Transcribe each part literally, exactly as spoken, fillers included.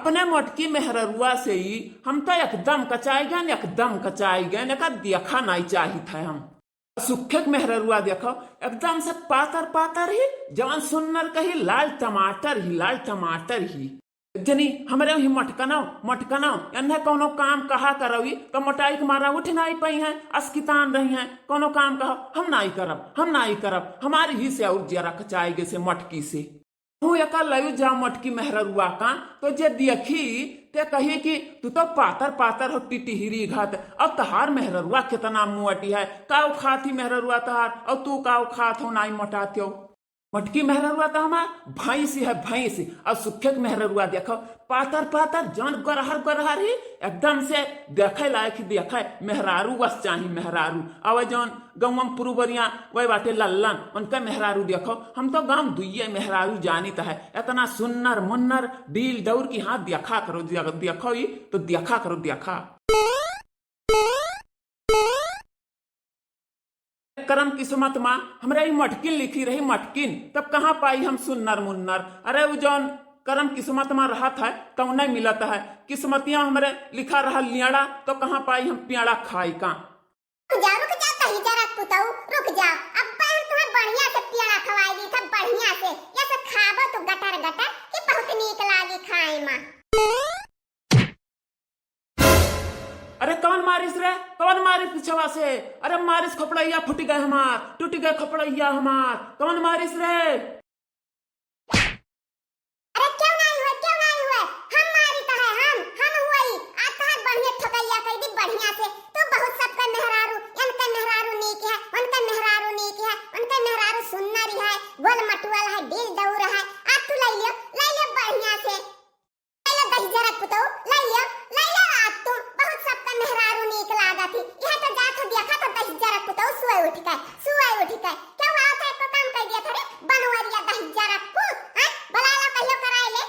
अपने मोटकी मेहररुआ से ही हम तो एकदम कचाई गए, एकदम कचाई गए, एका देखा नाई चाहित है हम। सुखे के मेहररुआ देखो, एकदम से पातर पातर ही, जवन सुन्नर कही लाल टमाटर ही, लाल टमाटर ही। जनी हमरे ही मटकनो, मटकनो, एन्हे कौनो काम कहा करवी, तो मोटाई के मारा उठ नाई पइहैं, अस्कितान रहिहैं, कौनो काम कहो, हम नाई करब, हम नाई करब, हमारी ही से और जरा कचाई गे से मटकी से। हूँ एका लयू जा मटकी मेहररुआ का, तो जे देखी, ते कही कि तू तो पातर पातर हो टिटिहिरी घात, अब तहार मेहररुआ केतना मोटी है, काउ खात ही मेहररुआ तहार, और तू काउ खात हो नाई मोटात हो। मटकी मेहररुआ तो हमार भैंस है, भैंस। और सुखे के मेहररुआ देखो, पातर पातर, जौन गरहर गरहर ही, एकदम से देखे लायक ही देखे, मेहरारू वस चाही मेहरारू। अब जौन गौवम पुरुबरिया वही बाटे लल्लन, उनके मेहरारू देखो, हम तो गाँव दुइये मेहरारू जानित है, एतना सुन्नर मुन्नर डील डौर की, हाँ देखा करो, दे-, देखो ई तो देखा करो, देखा। करम किस्मत मा हमरे ई मटकिन लिखी रही, मटकिन, तब कहाँ पाई हम सुन्नर मुन्नर? अरे उ जौन करम किस्मत मा रहत है, तौने मिलत है। किस्मतिया हमरे लिखा रहा लियड़ा, तो कहाँ पाई हम पियड़ा खाई का? रुक जा, रुक जा, दहिजरा पुतऊ, रुक जा। अब हम तुम्हें बढ़िया से पियड़ा खवाई दी था, बढ़िया से। ये सब खाबो तू गटर गटर, कि बहुत नीक लागी खाए मा। अरे कौन मारिस रे? कौन मारिस पिछवा से? अरे मारिस खोपड़ैया, फूटि गए हमार, टूटि गए खोपड़ैया हमार। कौन मारिस रे? अरे क्यों नाई हुए, क्यों नाई हुए? हम मारित है, हम, हम हुई। आज तोहार बढ़िया ठोकैया कई दी बढ़िया से। तू बहुत सबके मेहरारू, इनके मेहरारू नीक है, उनके मेहरारू नीक है, उनके मेहरारू सुन्नर है, गोल मटुअल है, डील डौर है। आज तू ले लियो, ले लियो बढ़िया से। ले लो दहिजरा पुतऊ, ले लियो, ले लियो आज तू। बहुत सबका मेहरारू नीक लागत ही। यह तो जात हो देखा तो दहिजरा पुतऊ सुए उठ के, सुए उठ के। क्यों आवत है, एको काम कर दिया था रे? बनवरिया दहिजरा पूत, हैं? बुला लो कहियो कराए ले।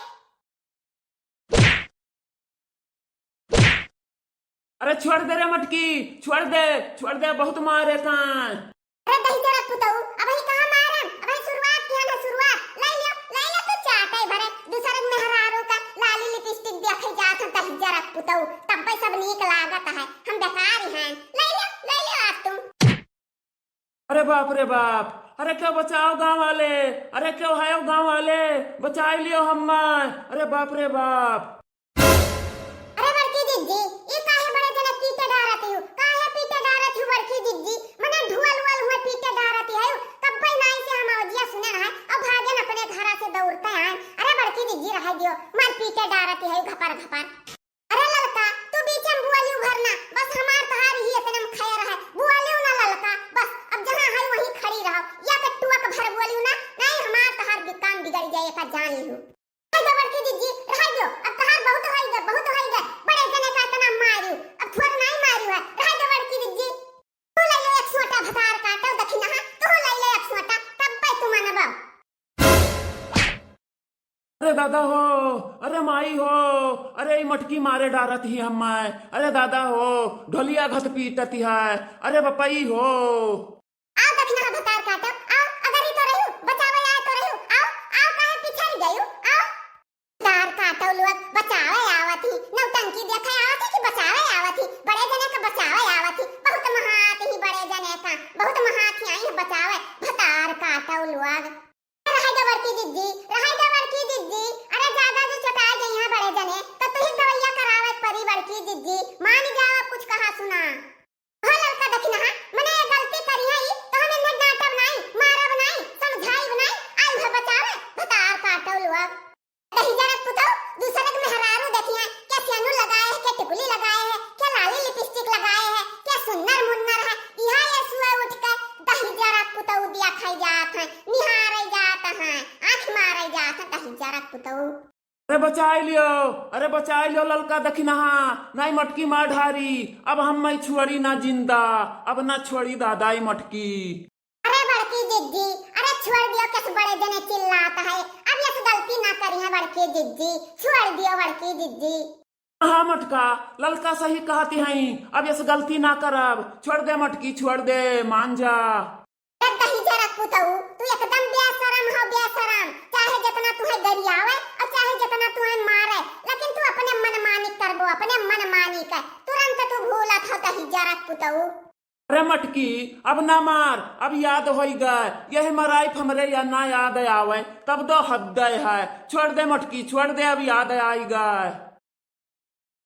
अरे छोड़ दे रे मटकी, छोड़ दे, छोड़ दे, बहुत मारे तान। अरे दहिजरा पुतऊ, अबही कहाँ मारन? अबही शुरुआत किया ना, शुरुआत। ले लियो, ले लियो तू चाटे भरे। दूसरे के मेहरारू का लाली लिपस्टिक देखे जात है दहिजरा पुतऊ, तब्बे सब नीक लागत है। हम बेकार हैं। ले लियो, ले लियो आज तुम। अरे बाप रे बाप, अरे क्यों बचाओ गाँव वाले, अरे क्यों है गाँव वाले, बचाई लियो हम्मा। अरे बाप रे बाप। अरे बड़की जिज्जी, ई काहे बड़े जने पीटे डारत यू? काहे पीटे डारत यू बड़की जिज्जी? मने ढुअल उअल हुए पीटे डारत है। कब्बे नाई से हम अवजिया सुने रहे, अब भागन अपने घरा से दौड़ते आए। अरे बड़की जिज्जी रहे दियो, मर पीटे डारत है घपर घपर। अरे ललका, तू बीच में बुआलियो भरना, बस हमार तहार ही इतने में खैर है। बुआलियो ना ललका, बस अब जहाँ है वहीं खड़ी रहो। या तो टुअक भर बुआलियो ना, नहीं हमार तहार बि-, काम बिगड़ जाए, का जान लियो। रह दो बड़की जिज्जी, रह दो, अब तहार बहुत होई गए, बहुत होई गए। बड़े जने का इतना मारियो, अब थोड़ा नहीं मारियो है। रह दो बड़की जिज्जी, तू ले लो एक सोटा भतार काटो दखिनहा, तू ले लो एक सोटा, तब्बे तू मनबो। अरे दादा हो, अरे माई हो, अरे ई मटकी मारे डारत ही हम्मै, अरे दादा हो, ढोलिया घत पीटत है, अरे बपई हो। आओ दखिनहा भतार काटब, आओ, अगर ही तो रहियो, बचावे आए तो रहियो, आओ, आओ, काहे पिछड़ गयो, आओ। भतार काटो लोग, बचावे आवत ही, नौटंकी देखे आवत ही कि बचावे आवत ही, बड़े जने के बचावे आवत ही, बहुत महात ही बड़े जने का, बहुत महात ही आई है बचावे, भतार काटो लोग। रहाई दे बड़की जिज्जी, रहाई दे बड़की जिज्जी। अरे ज्यादा जो चटाए गई हैं बड़े जने, तो तुही दवैया करावे परी बड़की जिज्जी। मान जाओ अब कुछ कहा सुना। हो ललका दखिनहा, मने ये गलती करी है ई, तो हम इन्हें डांटब नाई, मारब नाई, समझाइब नाई, आई भर बचावे, भतार काटो लोग। दहिजरा पुतौ, दूसरे के मेहरारू देखी है, क्या सेनू लगाए है, क्या टिकुली लगाए है, क्या लाली लिपस्टिक लगाए है, क्या सुन्नर मुन्नर है, यहाँ ये सुबह उठ के दहिजरा पुतौ दिया खाई जात है, निहारे जात है, आँख मारे जात है दहिजरा पुतौ। अरे बचाई लियो, अरे बचाई लियो ललका दखिनहा, नाई मटकी मार ढारी, अब हम मैं छुअरी ना जिंदा, अब ना छोड़ी दादा ई मटकी। अरे बड़की जिज्जी, अरे छोड़ दियो, किस बड़े जने चिल्लात है, अब यस गलती ना करी है बड़की जिज्जी, छोड़ दियो बड़की जिज्जी। हाँ मटका, ललका सही कहती हैं, अब यस गलती ना करब, छोड़ दे मटकी, छोड़ दे, मान जा। ए दहिजरा पुतऊ, तू एकदम बेशरम हो, बेशरम। चाहे जितना तुहे गरियावे और चाहे जितना तुहे मारे, लेकिन तू अपने मन मानी का तुरंत तू भूलत हो तही जरत पुतऊ। अरे मटकी, अब ना मार, अब याद होई गए, यही मराइफ हमरे या ना याद आवे, तब दो हद है। छोड़ दे मटकी, छोड़ दे, अब याद आई गए।